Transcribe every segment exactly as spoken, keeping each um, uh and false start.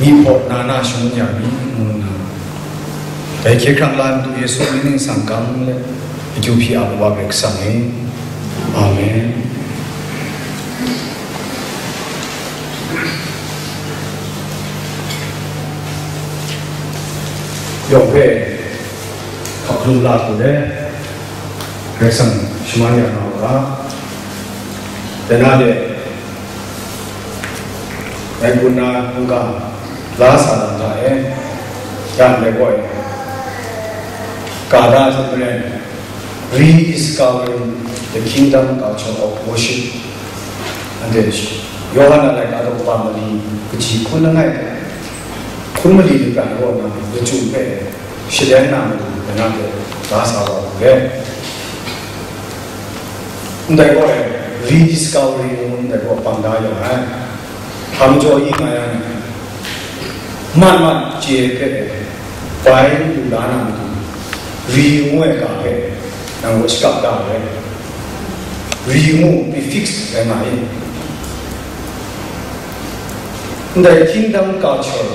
Myihtoi na na shangun ya mi, ngu nna, dai hkye hkrang la Madu Yesu mying ningsang gang let akyu hpyi a Kawa Karai Kasang e. Amen. Yawng hpe hkap hkalum la hku le, Karai Kasang shaman ya na u ga, dai na de, ngai gun na mungga la sa lam hta e, ya ndai gaw e, Kada hte maren, Rediscovering the Kingdom Culture of Worship, anhte Yawhan a laika daw kaba mali kaji hkun langai hte, hkun mali lapran kaw na lachyum hpe shaleng na matu, dai na hte la sa wa hku le. Ndai gaw e, rediscovery ngu ndai gaw bang da yaw ai. Hpa majaw i nga yang, mat mat chye hpe bai lu la na matu, re ngu ai ga hpe nang gaw shakap da ai. Re ngu prefix rai nga i. Ndai kingdom culture,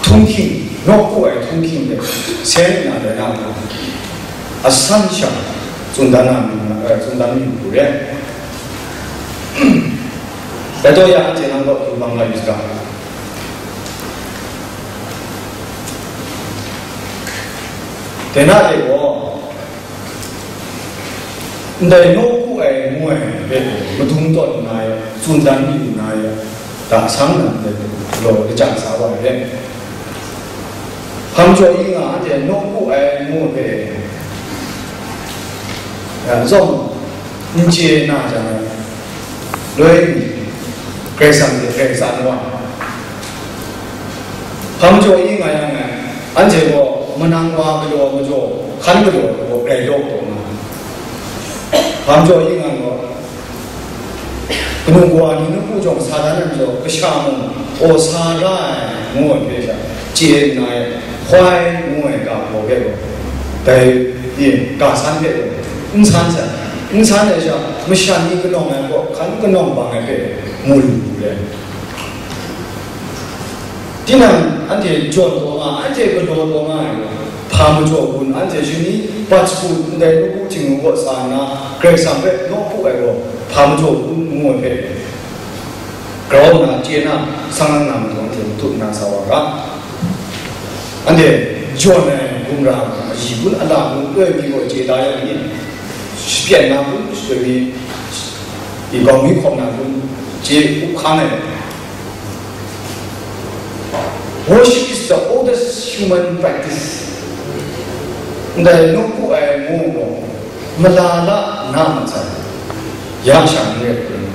htunghking, nawku ai htunghking de, seng nna rai nga ai. Asan sha, tsun dan na, eh, tsun dan mi hku re. Rai taw ya, anhte nang kaw hkyu bang la yu saga. Dai na de gaw, ndai nawku ai ngu ai hpe madung tawn nna e, tsun dan mi nna e, ga sang na ndai law lajang sa wa ai re. Hpa majaw i nga, anhte nawku ai ngu hpe, ya, zawng n chye na jang ai, loi mi, Karai Kasang hte Karai Kasang wa, hpa majaw i nga yang e, anhte gaw manang wa galaw majaw, hkan galaw gaw grai daw taw nga, hpa majaw i nga gaw, kanu kawa ni nawku jawng sa dan ai majaw, kasha mung, gaw sa ra ai, ngu ai hpe sha, chye nna e, hwai ngu ai ga hpaw hpe gaw, dai, e, ga san hpe gaw, n san sai, n san ai sha, masha ni kanawng ai gaw, hkan kanawng bang ai hpe mu lu lu re. Tinang anhte jawn taw nga, anhte galaw taw nga ai gaw, hpa majaw gun, anhte shani bat sagu ndai nawku Htingnu kaw sa nna, Karai Kasang hpe nawku ai gaw, hpa majaw gun ngu ai hpe, grau nna, chye na, sang lang na matu anhte matut nna sa wa ga. Anhte jawn ai gumra, ayi gun, ala gun, loi mi gaw chye da yang ni, shapyen na gun, shapyen mi, i gawng mi hkawm na gun, chye up hkang ai. Worship is the oldest human practice. Ndai nawku ai ngu gaw, mala la na masai, ya sha n rai hkrum.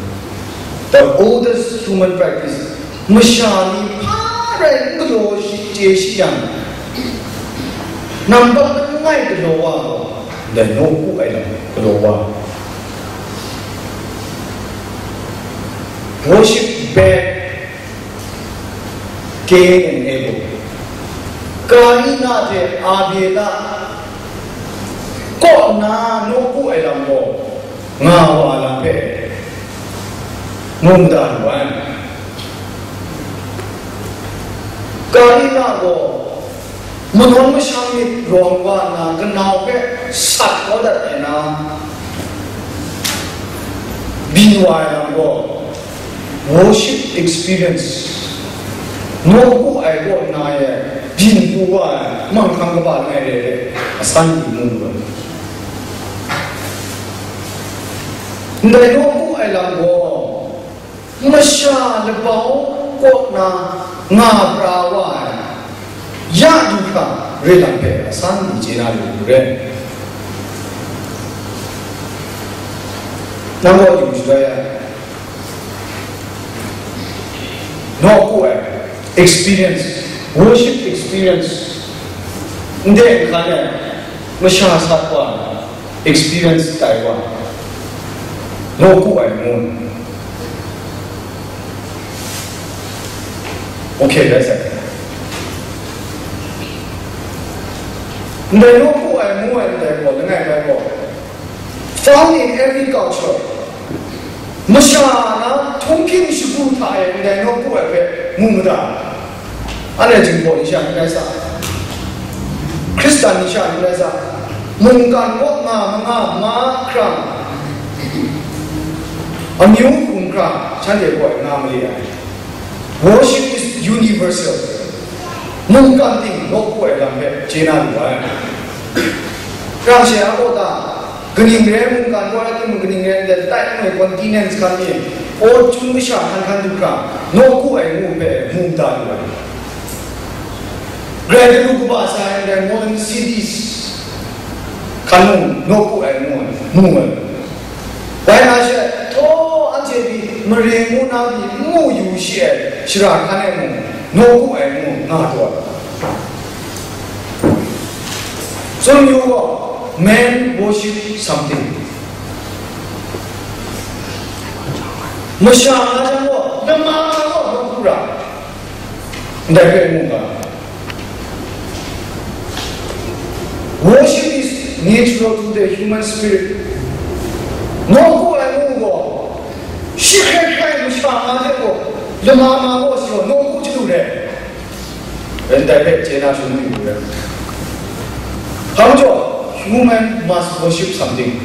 The oldest human practice. Masha ni hpa rai n galaw shi, chye shi yang, nambat langai galaw wa gaw, ndai nawku ai lam galaw wa. Worship back Cain and Abel, Kaina hte Abela kaw nna nawku ai lam gaw nga wa lam hpe mu mada lu ai. Kaina gaw manawn masham myit rawng wa nna, kanau hpe sat kau dat ai na, byin wa ai lam gaw, worship experience, nawku ai kaw na e byin pru wa ai manghkang kaba langai re ai asan lu mu lu ai. Ndai nawku ai lam gaw, masha labau kaw na nga pra wa ai, ya du hkra re lam hpe asan lu chye na lu lu re. Nang gaw yu sharai ai, nawku ai experience, worship experience, ndai nhkan ai masha sat wa ai experience tai wa, nawku ai ngu. Okay, that's it. Ndai nawku ai ngu ai ndai gaw, langai bai gaw, found in every culture. Masha na htunghking shagu hta e ndai nawku ai hpe mu mada. Anhte Jinghpaw ni sha n rai sa, Hkristan ni sha n rai sa, mungkan kaw nga manga mahkra, amyu hkrum hkra, shanhte kaw nga mali ai. Worship is universal. Mungkan ting nawku ai lam hpe chye na lu ai. Rang she a kaw ta, kaning re mungkan kaw ai timung, kaning re ndai tai ngai continents hkan mi, pawt chyum kasha hkan hkan du hkra, nawku ai ngu hpe mu da lu ai. Grai galu kaba sa ai ndai modern cities hkan mung nawku ai ngu ai, mu ai. Bai na she, htaw anhte pyi mare ngu na pyi n mu yu shi ai shara hkan e mung, nawku ai ngu nga taw ai. Tsun yu gaw, men worship something. Masha nga jang gaw, lama nga gaw, nawku ra. Ndai hpe mu ga. Worship is natural to the human spirit. Nawku ai mu gaw, shi hkrai hkrai masha nga hte gaw, lama ma gaw shi gaw, nawku chyalu re. Ndai hpe chye na shawng lu re. Hpa majaw, human must worship something.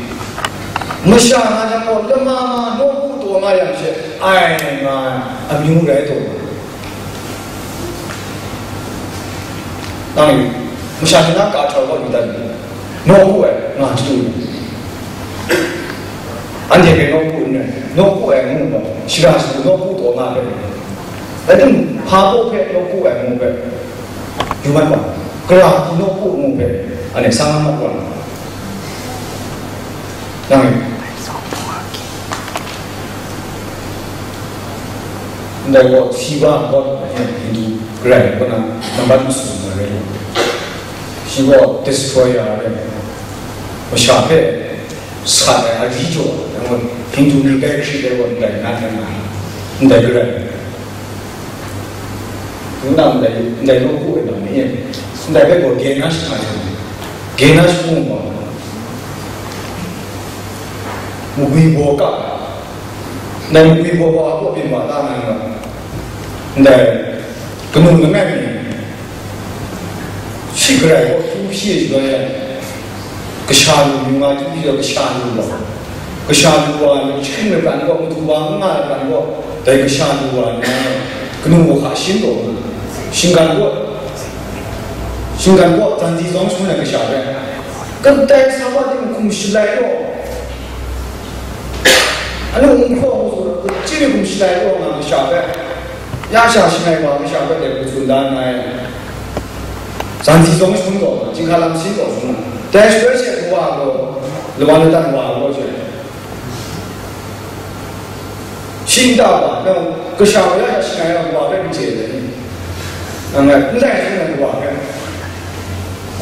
Masha nga jang gaw, lama ma nawku taw nga yang she, ai nga ai amyu rai taw nga. Nang ni, masha ni na ka htau kaw ni dan ni, nawku ai nga chyalu ni. Anhte hpe nawku n rai, nawku ai ngu gaw, shara shagu nawku taw nga hpe rai. Rai timung, hpa baw hpe nawku ai ngu hpe, yu mat wa, kara hku nawku ngu hpe, anhte sang mat wa. Nang ni, ndai gaw Shiva God, Hindu karai kaw na nambat masum na rai lu. Shi gaw destroyer rai, masha hpe sat ai, a ri jaw ai, Hindu ni gai hkrit ai gaw ndai na hte nga, ndai karai. Nna ndai, ndai nawku ai lam ni e, ndai hpe gaw Ganesh nga ai, Ganesh mu ma, magwi baw ka, ndai magwi baw gaw a kaw byin wa ta na nga, ndai kanu langai mi, shi garai gaw hpyi hpyi ai shaga e, kasha lu, myu nga hpyi hpyi ai kasha lu gaw, kasha lu wa, hkying laban gaw, madu wa, n nga laban gaw, dai kasha lu wa nna, kanu wa hka shin taw nga, shinggan gaw, shinggan gaw, zanzi zawng shangun ai kasha rai, kadai sa wa ting hkum shalai gaw, anu n hkraw hku, kachyi hkum shalai gaw nga kasha rai, ya sha shangai wa kasha rai dai hku tsun da nngai. Zanzi zawng shangun taw nga, chyinghka lam sin taw shangun nga, dai shaloi she kawa gaw, lawan ladan wa gaw she, shi nta wa, nang kasha wa ya sha shangai wa, wa hpe n chye ai ni? Nang rai, n lai shangun ai wa hpe,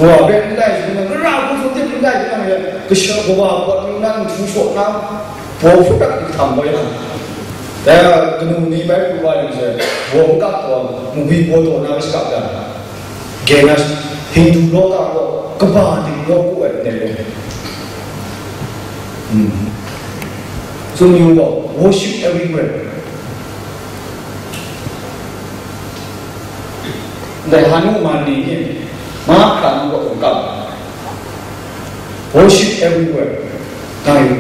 wa hpe n lai shangun ai, mara hku tsun tip n lai shangun ai, kasha wa, wa hpawt lu na, nhtu shaw na, baw hput rak di htam kau yang, dai kanu ni bai pru wa yang she, baw n kap taw, magwi baw taw na, shakap da. Ganesh, Hindu law ka gaw, kaba ting nawku ai ndai gaw. Hmm. Tsun yu gaw, worship everywhere. Ndai Hanuman ni, mahkra nang gaw hkungkam. Worship everywhere. Ngai.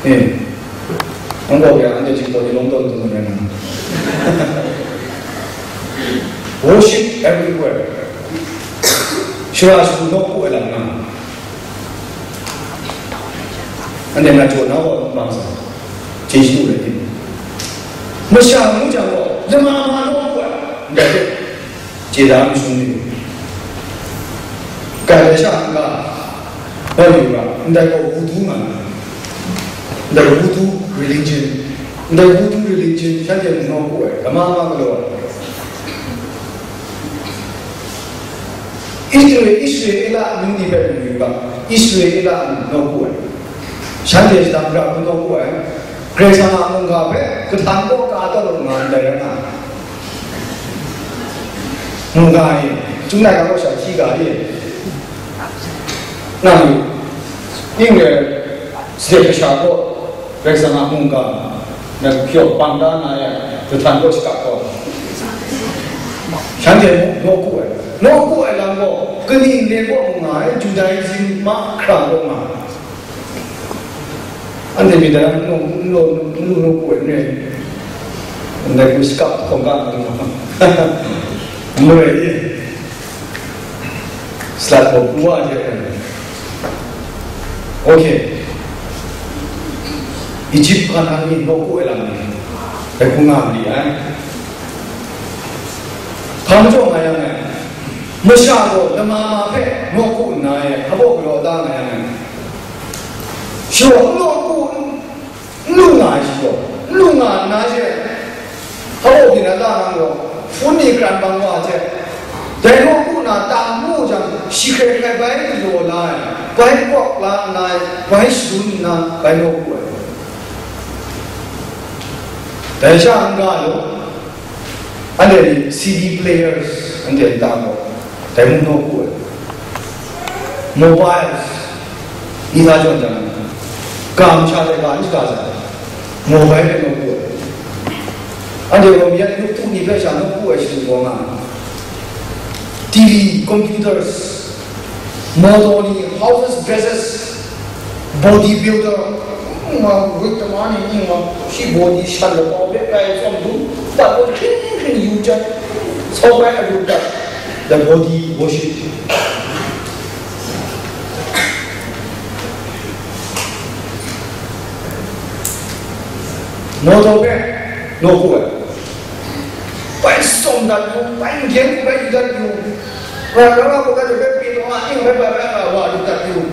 Eh. Nang gaw ya, anhte Jinghpaw ni lawm tawn tawn ai na. Worship everywhere. Shara shagu nawku ai lam na. Anhte na jaw na gaw bang sa. Jesu rai tim. Masha ngu jang gaw, lama ma nawku ai. Ndai hte. Chye da mashung ni, kai ai sha n-ga, bai yu ga, ndai gaw Voodoo nga ai, ndai Voodoo religion, ndai Voodoo religion shanhte mung nawku ai, lama ma galaw ai. Israel, Israela amyu ni hpe mu yu ga, Israela amyu nawku ai, shanhte shadang bra hku nawku ai, Karai Kasang a mungga hpe kahtan kaw ka tawn lu nga ndai rai nga ai. Mungga ni, chyum lai ga kaw sha hti ga ni, nang ning re, sadik kasha kaw, Karai Kasang a mungga, na hpyaw bang da na ya, kahtan kaw shakap kaw. Shanhte mung nawku ai. Nawku ai lam gaw, kaning de kaw mung nga ai, Judaism mahkra kaw nga ai. Anhte myit dai n law, n law, n law, n law ku ai n rai. Ndai hku shakap hkawng ga nga nga. N rai i. Salat gaw pru wa hte. Ok. Egypt hkan hkan ni nawku ai lam ni. Dai hku nga ma li ai. Hpa majaw nga yang ai. Masha gaw lama ma hpe nawku nna e, hpa baw galaw da nga yang ai. Shi gaw n nawku, n lu nga ai shi gaw, n lu nga nna she, hpa baw byin na ta nga gaw, hpun ni kran bang wa hte, dai nawku na ta mu jang, shi hkrai hkrai bai galaw la ai, bai kawk la nna, bai shadun nna, bai nawku ai. Dai sha n ga law, Anhte ni C D players, anhte nta gaw, dai mung nawku ai. Mobiles, ni hta jawn jang, ga masha dai ga n shaga sai, mobile hpe nawku ai. Anhte gaw, myak yuk tu ni hpe sha nawku ai shadu gaw nga ai. T V, computers, Motor ni, houses, dresses, body builder, mm, ma, wit tama ni, mm, ma, shi body shan la pau pe kai tsawm dum, dat bun hkring hkring yu jat, sau bai a ru dat, the body worship. Motor pe, nawku ai. Bai tsawm dat yu, bai n gen hku bai yu dat yu. Rai rai wa hku bai bai bai pyi taw a, ning bai bai bai rai wa lu dat yu.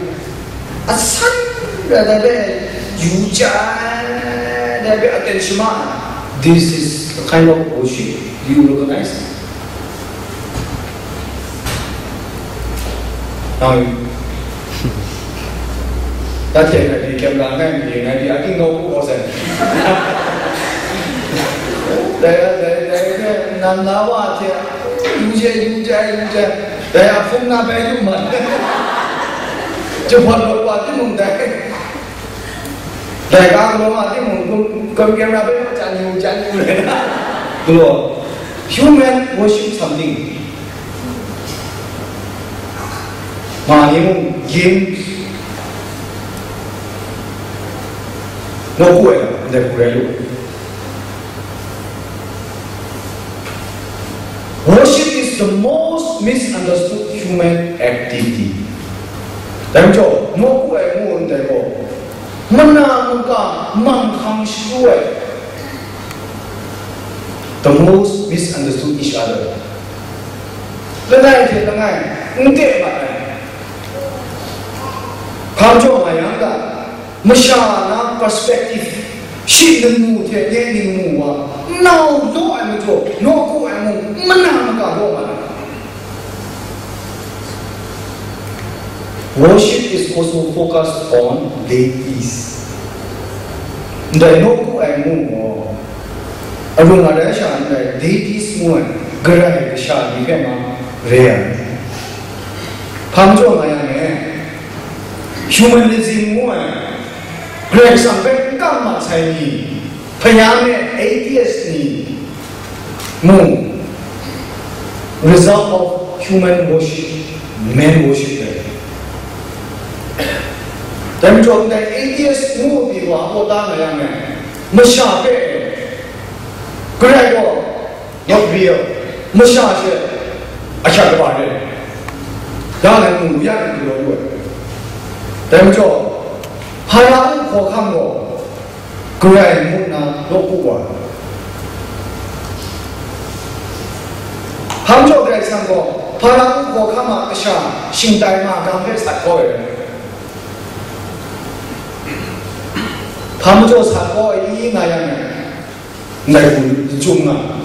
Asan rai dai bai yu jai, dai bai aten shama ai. This is the kind of worship. Do you recognize? Nang, ta hte ngai pyi camera ngai mi ngai pyi, a ting nawku gaw sai. Dai, dai, dai, dai, nan la wa hte, yu je, yu je, yu je. Dai a hpung na bai yu ma. Jahpawt rawt wa timung dai. Dai ga galaw ma timung, kum, kum camera bai jan yu, jan yu le. Galaw. Human worship something. Ma ni mung games. Nawku ai lam, ndai hku rai lu. Worship is the most misunderstood human activity. Dai majaw, nawku ai ngu ndai gaw, mana mungga manghkang shagu ai. The most misunderstood each other. Langai hte langai, n te mat ai. Hpa majaw nga yang ga, masha na perspective, shi ningmu hte nye ningmu wa, nau law ai majaw, nawku ai mung, mana mungga law mat ai. Worship is also focused on deities. Ndai nawku ai ngu gaw, arung arai sha ndai deities ngu ai, Karai Kasha ni hpe ma re ai. Hpa majaw nga yang e, humanism ngu ai, Karai Kasang hpe n kam mat sai ni, hpayam e atheist ni, mung, result of human worship, man worship rai. Dai majaw ndai atheist ngu pyi wa hpaw da nga yang e, masha hpe, Karai gaw not real, masha she ahkyak kaba re, ya nang mu ya nang galaw lu ai. Dai majaw, Hpara hku hkawhkam gaw, Karai ngu nna nawku wa. Hpa majaw Karai Kasang gaw, Hpara hku hkawhkam a kasha shingtai magam hpe sat kau ai. Hpa majaw sat kau ai i nga yang e, ndai hku n chyum nga.